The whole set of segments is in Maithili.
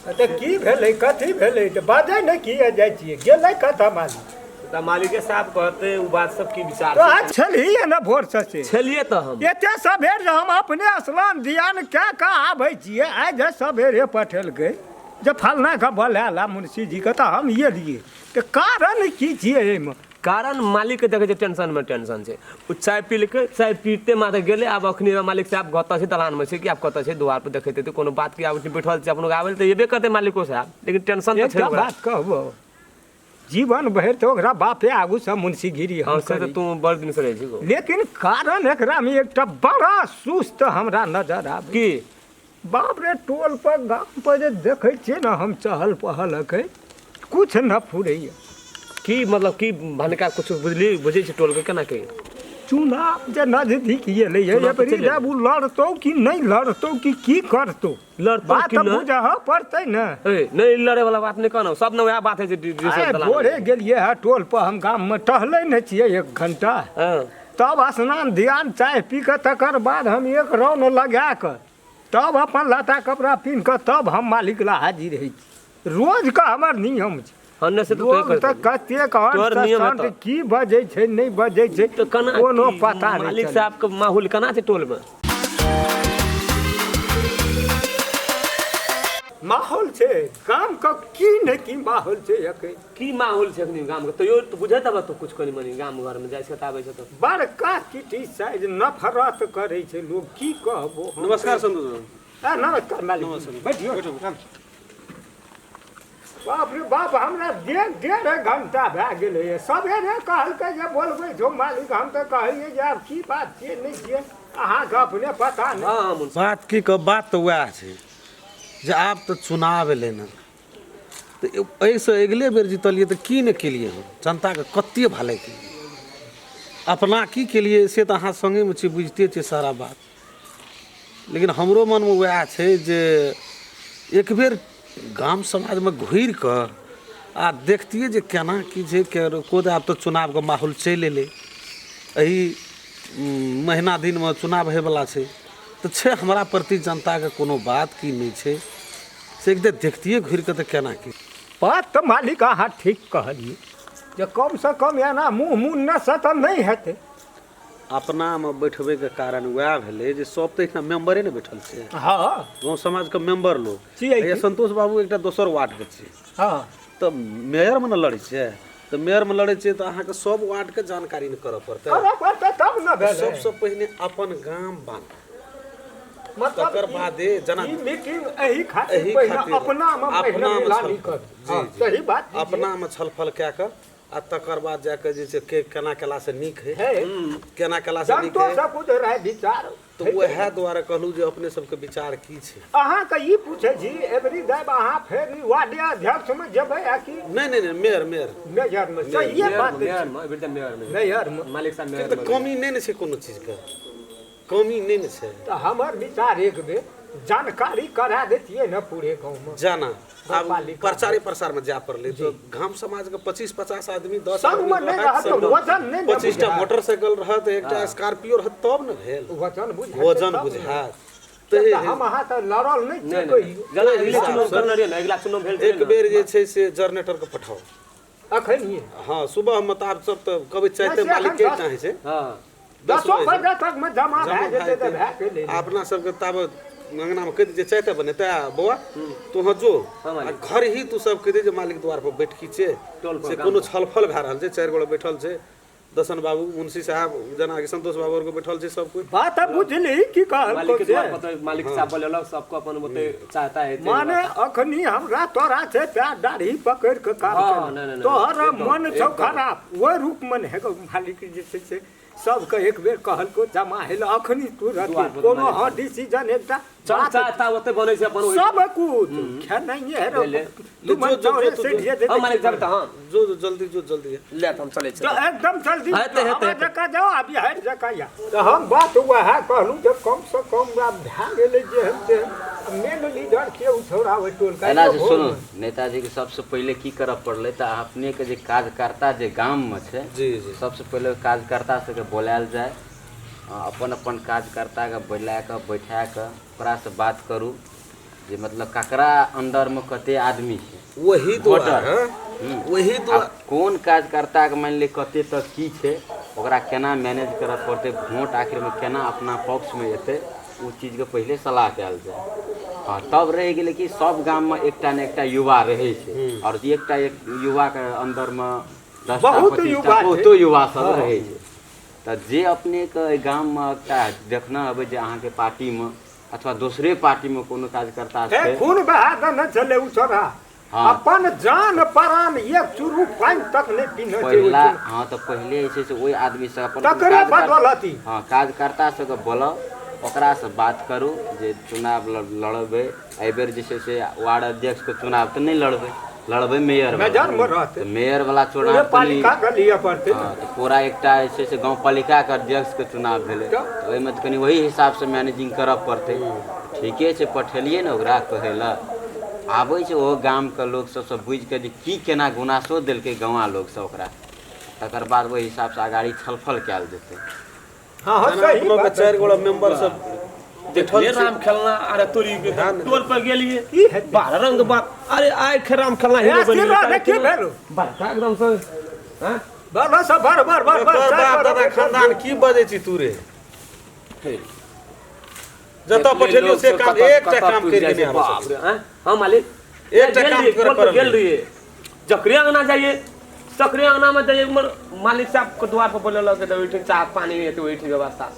तऽ की भेलै, कथी भेलै? तऽ बाजै ने किए जाइ छियै? गेलै कतऽ मालिक? तऽ मालिके साहब कहते ओ बात सब की विचार तो आज छलही ने भोर से? से छलियै तऽ हम एते सबेर जे हम अपने स्नान ध्यान कए कऽ आबै छियै, आइ जे सबेरे पठेलकै जे फलना के बोला ला मुंशी जी के, तऽ हम एलियै। तऽ कारण की छियै एहिमे? कारण मालिक के देखै छै टेंशन में टेंशन छै। ओ चाय पी लेलकै, चाय पीते मात्र गेलै। आब अखनी मालिक साहब कतऽ छै? दलान में छै कि आब कतऽ छै? दुआर पर देखैत हेतै कोनो बात की आब बैठल छै। अपनो आबै तऽ एबे करतै मालिको साहब, लेकिन टेंशन तऽ छै। एकटा ओकरा बात कहबो, जीवन भरि तऽ ओकरा बापे आगूसँ मुंशीगिरी हम हँ, से तऽ करी। तू बड़ दिन से रहै छी गो। लेकिन कारण एकरामे एकटा बड़ा सुस्त हमरा नजर आबै। की? बाप रे, टोल पर गाम पर जे देखै छियै ने हम चहल पहल, अखन किछु न फुरैया। की मतलब की भनका कुछ बुझली बुझै छी टोल के केना के? चुनाव जे नजदीक एलैए, चुनाव तऽ एबरी चलि जब ओ लड़तौ कि नहि लड़तौ कि की करतौ? लड़तौ बात कि नहि? बुझऽ पड़तै ने। ए, नहि लड़े वाला बात नहि कहना, सब ने वएह बात है जे आइ भोरे गेलियै हँ टोल पर, हम गाममे टहलै नहि छियै एक घंटा। तब स्नान ध्यान चाय पी कऽ तकर बाद हम एक राउंड लगा कऽ तब अपन लत्ता कपड़ा पिन्ह कऽ तब हम मालिक ला हाजिर होइ छी। रोजके हमर नियम छै। हँ, नहि से तऽ लोग तोहे तऽ कर कतेक तोहर नियम अंट हेतौ। की बजै छै, नहि बजै छै, तऽ केना कोनो की पता नहि मालिक चलै। साहब के माहौल केना छै टोल में? माहौल छै गामके की नहि की माहौल छै एखन। की माहौल छै अखनी गाम के? तैयो तऽ बुझैत हेबऽ तू कुछ कनि मनि, गाम घर में जाइ छै तऽ आबै छै तऽ। बड़का क्रिटिसाइज नफरत करै छै लोग, की कहबो हम। नमस्कार संतोष बाबू। आ, नमस्कार मालिक। नमस्कार। बैठियो। बैठू। बाप रे बाप, हमरा डेढ़ डेढ़ घंटा भए गेलैए। सवेरे कहलकै जे बोलबै छौ मालिक, हम तऽ कहलियै जे आब की बात छियै नहि छियै अहाँके अपने पता नहि। हँ हँ मुंशी। बात की कह, बात तऽ वएह छै जे आब तऽ चुनाव एलै ने, तऽ एहिसँ अगिले बेर जीतलियै तऽ की नहि केलियै हम जनताके? कते भलाइ केलियै? अपना की केलियै से तऽ अहाँ सङ्गेमे छी, बुझिते छियै सारा बात। लेकिन हमरो मनमे वएह छै जे एक बेर गाम समाजमे घुरि कऽ आ देखतियै जे केना की छै। को आब तऽ चुनावके माहौल चलि एलै, एहि महीना दिनमे चुनाव होइवला छै, तऽ छै हमरा प्रति जनताके कोनो बात की नहि छै, से एक बेर देखतियै घुरि कऽ तऽ केना की। बात तऽ मालिक अहाँ ठीक कहलियै जे कमसँ कम एना मुँह मुननेसँ तऽ नहि हेतै। अपनामे बैठबैके कारण वएह भेलै जे सब तऽ एहिठाम मेम्बरे ने बैठल छै। गाँव समाजके मेम्बर लोक छियै हैया। की? संतोष बाबू एकटा दोसर वार्डके छै। तऽ मेयरमे ने लड़ै छियै, तऽ मेयरमे लड़ै छियै तऽ अहाँके सब वार्डके जानकारी ने करऽ पड़तै। करऽ पड़तै तब ने भेलै। सबसँ पहिने अपन गाम बान्हू, मतलब तकर बादे जेना ई मीटिंग एहि खातिर एहि पहिने खातिर अपनामे पहिने अपनामे मिलानी छलफल। कर। जी। हँ, जी। सही बात जी, जी। अपनामे छलफल कए कऽ आ तकर बाद जाके जे छै के केना केलासँ नीक है, है केना केलासँ नीक जनतो है। सब कुछ राय विचार तऽ उएह दुआरे कहलहुँ जे अपने सबके विचार की छै? अहाँके ई पूछै छी, एबरी देव अहाँ फेर ई वार्ड अध्यक्षमे जेबै आ कि नहि नहि नहि, मेयर मेयर। मेयरमे? सहिए मेयर बात में, मेयर छै। में, एबरी तऽ मेयर में। मेयरमे। मालिक साहब मेयर तऽ में। कमी नहि ने छै, कोनो चीजके कमी नहि ने छै। तऽ हमर विचार एक बेर जानकारी करा दैतियै ने पूरे गाँवमे। जाना आब गाउँपालिका। प्रचारे प्रसारमे जाय पड़लै तऽ गाम समाजके 25-50 आदमी, 10 संगमे आदमी नहि रहत, रहत तऽ संगमे वजन नहि ने 25टा बुझायत। मोटरसाइकिल रहत, एकटा स्कॉर्पियो रहत तब ने भेल। वजन बुझायत वजन तब ने। बुझायत। तऽ तऽ हम अहाँ तऽ लड़ल नहि नहि छियै नहि कहियो। जेना अगिले हिसाबसँ चुनाव करने रहियै ने, अगिला चुनाव भेल छलै एक ने। बेर जे छै से जनरेटरके पठाउ अखन ही। हँ, सुबहमे तऽ आब सब तऽ कहबै चाहते नहि, से मालिकके एखन चाहै छै। हँ 10 दसो बजे बजे तकमे जमा जमा भए भए जेतै तऽ जेतै। भए गेलै। आ अपना सबके ताबत अंगनामे कहि दै चाय तऽ बनेतै, आ बौआ तोहँ जो हँ आ मालिक। घर ही तू सब कहि दे जे मालिक द्वार पर बैठकी छै टोल पर से गाम कोनो पर। छलफल भए रहल छै, चारि गोटे बैठल छै, दसन बाबू, मुंशी साहब, जेनाकि संतोष बाबू आरके बैठल छै सब कोइ। बात बुझली की कहलको मालिक के से? द्वार पर तऽ मालिक साहब बोलेलक सबके, अपन ओते चाहता है। माने अखनी हमरा तोरा छै पैर दाढ़ी पकड़ि कऽ काम हँ, केना। नहि, नहि, नहि, तोहर एकदम, मन छौ एकदम। खराब ओहि रूपमे नहि हेगौ मालिक। जे छै से सबके एक बेर कहलको जमा हेल अखनी तुरंत दुआर पर कोनो मालिक। हँ, डिसीजन एकटा चल बात चाहता ओते बनै छै अपन ओहि- सब कुछ खेनाइए हे भेलै। तू मन जो- जो- चौरे जो- से जो- ढिए देतै। हँ मालिक, जब तऽ हँ। जो जो, जल्दी जो, जल्दी। ले तऽ हम चलै छी। तऽ एकदम जल्दी। हेतै, हेतै, हवा हेतै। जकाँ जाओ आ बिहाड़ि जकाँ या। तऽ हम बात वएह कहलहुँ जे कमसँ कम आब भए गेलै जेहन तेहन, मेन लीडर के ओ छौड़ा ओहि टोलका। एना छै, सुनू नेताजीके, सबसँ पहिले की करऽ पड़लै तऽ अपनेके जे कार्यकर्ता जे गाममे छै, जी जी, सबसँ पहिले कार्यकर्ता सबके बोलायल जाय, अपन अपन कार्यकर्ताके बोला कऽ बैठा कऽ ओकरासँ बात करू। जे मतलब ककरा अंदरमे कते आदमी छै वही वोटर। दुआरे वही आ दुआरे कोन कार्यकर्ताके मानि लिअ कते तक की छै, ओकरा केना मैनेज करऽ पड़तै, वोट आखिरमे केना अपना पक्षमे एतै, ओ चीजके पहिले सलाह कयल जाय। हँ, तब रहि गेलै कि सब गाममे एकटा ने एकटा युवा रहै छै, आओर एकटा एक युवाके अन्दरमे 10टा बहुत 25टा युवा छै। बहुतो युवा सब रहै छै। तऽ जे अपनेके एहि गाममे एकटा देखना हेबै जे अहाँके पार्टीमे अथवा दोसरे पार्टीमे कोनो कार्यकर्ता हे छै, खून बहा देने छलै ओ छोड़ा। हँ। अपन जान प्राण एक चुरू पानि तक नहि पीने छै ओहि पहिला चुरू। हँ, तऽ पहिले जे छै से ओहि आदमी से अपन तकरे बदौलति। हँ, कार्यकर्ता सबके बोलाउ, ओकरासँ बात करू जे चुनाव लड़बै एहिबेर जे छै से वार्ड अध्यक्षके चुनाव तऽ नहि लड़बै, लड़बै मेयर वाला। मेजर मे रहतै। तऽ मेयर वाला चुनाव पूरे कनि पालिका के लिए पड़तै। हँ, तऽ पूरा एकटा जे छै से गाँव पालिकाके अध्यक्षके चुनाव भेलै, तऽ? तऽ ओहिमे तऽ कनि ओहि हिसाबसँ मैनेजिंग करऽ पड़तै। ठीके छै, पठेलियै ने ओकरा कहै लए, आबै छै ओहो गामके लोक सबसँ बुझिके जे की केना गुनासो देलकै गौआँ लोकसब ओकरा, तकर बाद ओहि हिसाबसँ अगाड़ी छलफल कयल जेतै। हँ हँ, जेना सही अपनो के बात। 4 गोटा मेंबर सब देखलिए राम खेलना, अरे तोरी के टोल पर गेलिए की हेतै? 12 रंग बात। अरे आइ खे राम खेलना ए, हीरो बनि सिरा गेलै। ने की भेलो? बड़का एकदम से हाँ? बड़ से बड़ बड़ बड़ बड़ तोर चारि बाप गोटा दादा बैठल खानदान छै। की बजै छी तू रे? जतऽ देखलिए पठेलियौ लोक से सब काम कतऽ- एकटा कतऽ काम टूटि करि जाइ के छै, नहि आबै बाप छै। रे, हाँ? हाँ मालिक, एकटा गेल काम रहियै, करऽ टोल पर पड़ल गेल नहि। रहियै, जकरे अंगना जाइए तकरे अंगना में जाइए, उमर मालिक साहब के द्वार पर बोलेलक तऽ ओहिठाम चाह पानी हेतै, ओहिठाम व्यवस्था।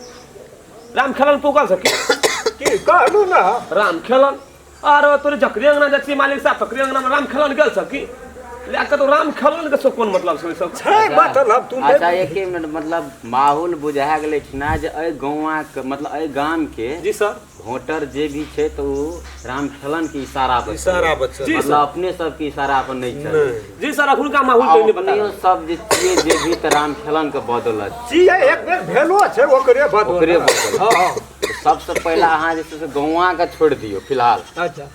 राम खेलन पुगल सकी की कहलू ने? राम खेलन आरो तोरे जकरे अंगना जाइ छियै मालिक साहब तकरे अंगना में राम खेलन गेल सकी लए कऽ, तो राम खेलन के सब कोन मतलब छै ओहि सब? छै मतलब तू अच्छा एक मिनट, मतलब माहौल बुझा गेलै ना जे एहि गौआँके मतलब एहि गामके जी सर वोटर जे भी छै तऽ ओ राम खेलन के इशारा पर इशारा पर चलै। जी मतलब सर। अपने सबके इशारा पर नहि चलै। नहि। जी सर, अखुनका माहौल तो नहीं बता अपनियो सब जे छियै जे भी तऽ राम खेलन के बदौलत छियै, एक बेर भेलो छै ओकरे बदौलत। ओकरे बदौलत। हँ हँ। सबसँ पहिला अहाँ जे छै से गौआँके छोड़ि दियौ फिलहाल। अच्छा।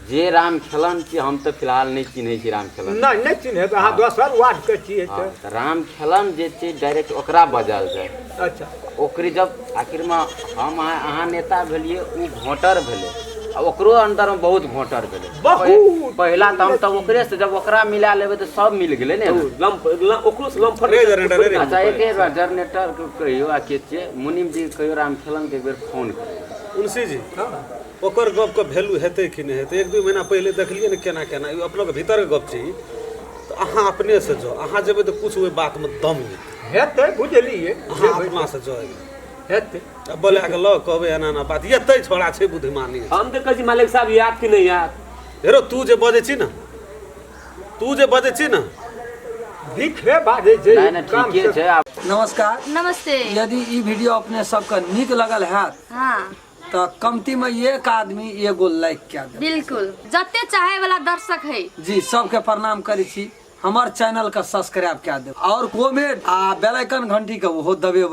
जे राम खेलन छी हम तऽ फिलहाल नहि चिन्है छी राम खेलन। नहि नहि चिन्हबै, अहाँ दोसर वार्ड के छियै। हँ, तऽ तऽ राम खेलन जे छै डायरेक्ट ओकरा बजायल जाय। अच्छा। ओकरे जब आखिरमे हम अहाँ नेता भेलियै, ओ वोटर भेलै, आ ओकरो अन्दरमे बहुत वोटर भेलै बहुत। पहिला तऽ हम तऽ ओकरे से जब ओकरा मिला लेबै तऽ सब मिल गेलै ने। लम्प ओकरो से लम्फर रे जनरेटर, रे। अच्छा एक बार जनरेटर के कहियौ आ के छियै मुनीम जी के कहियौ राम खेलन के एक बेर फोन करियौ। उनसी जी, हँ, ओकर गपके वैल्यू हेतै कि नहि हेतै? 1-2 महीना पहिले देखलियै ने केना केना, ई अपनोके भीतरके गप छै ई। तऽ अहाँ अपनेसँ जाउ, अहाँ जेबै तऽ कुछ ओहि बातमे दम हेतै। हेतै, बुझलियै। अहाँ अपनासँ जाउ हेतै। आ बोला कऽ लऽ कहबै एना एना बात, एतै छोड़ा छै बुद्धिमानी। हम तऽ कहै छी मालिक साहब याद कि नहि याद? हेरो तू जे बजै छी ने, तू जे बजै छी ने बिखरे बाजै छै। नहि नहि, काम ठीके से- छै आब। नमस्कार। नमस्ते। यदि ई वीडियो अपने सबके नीक लगल हैत हाँ तऽ कमती में एक आदमी एगो लाइक कए देब। बिल्कुल, जते चाहे वाला दर्शक है जी सबके प्रणाम करै छी, हमर चैनल के सब्सक्राइब कए देब और कमेंट आ बेल आइकन घंटी के ओहो दबेबै।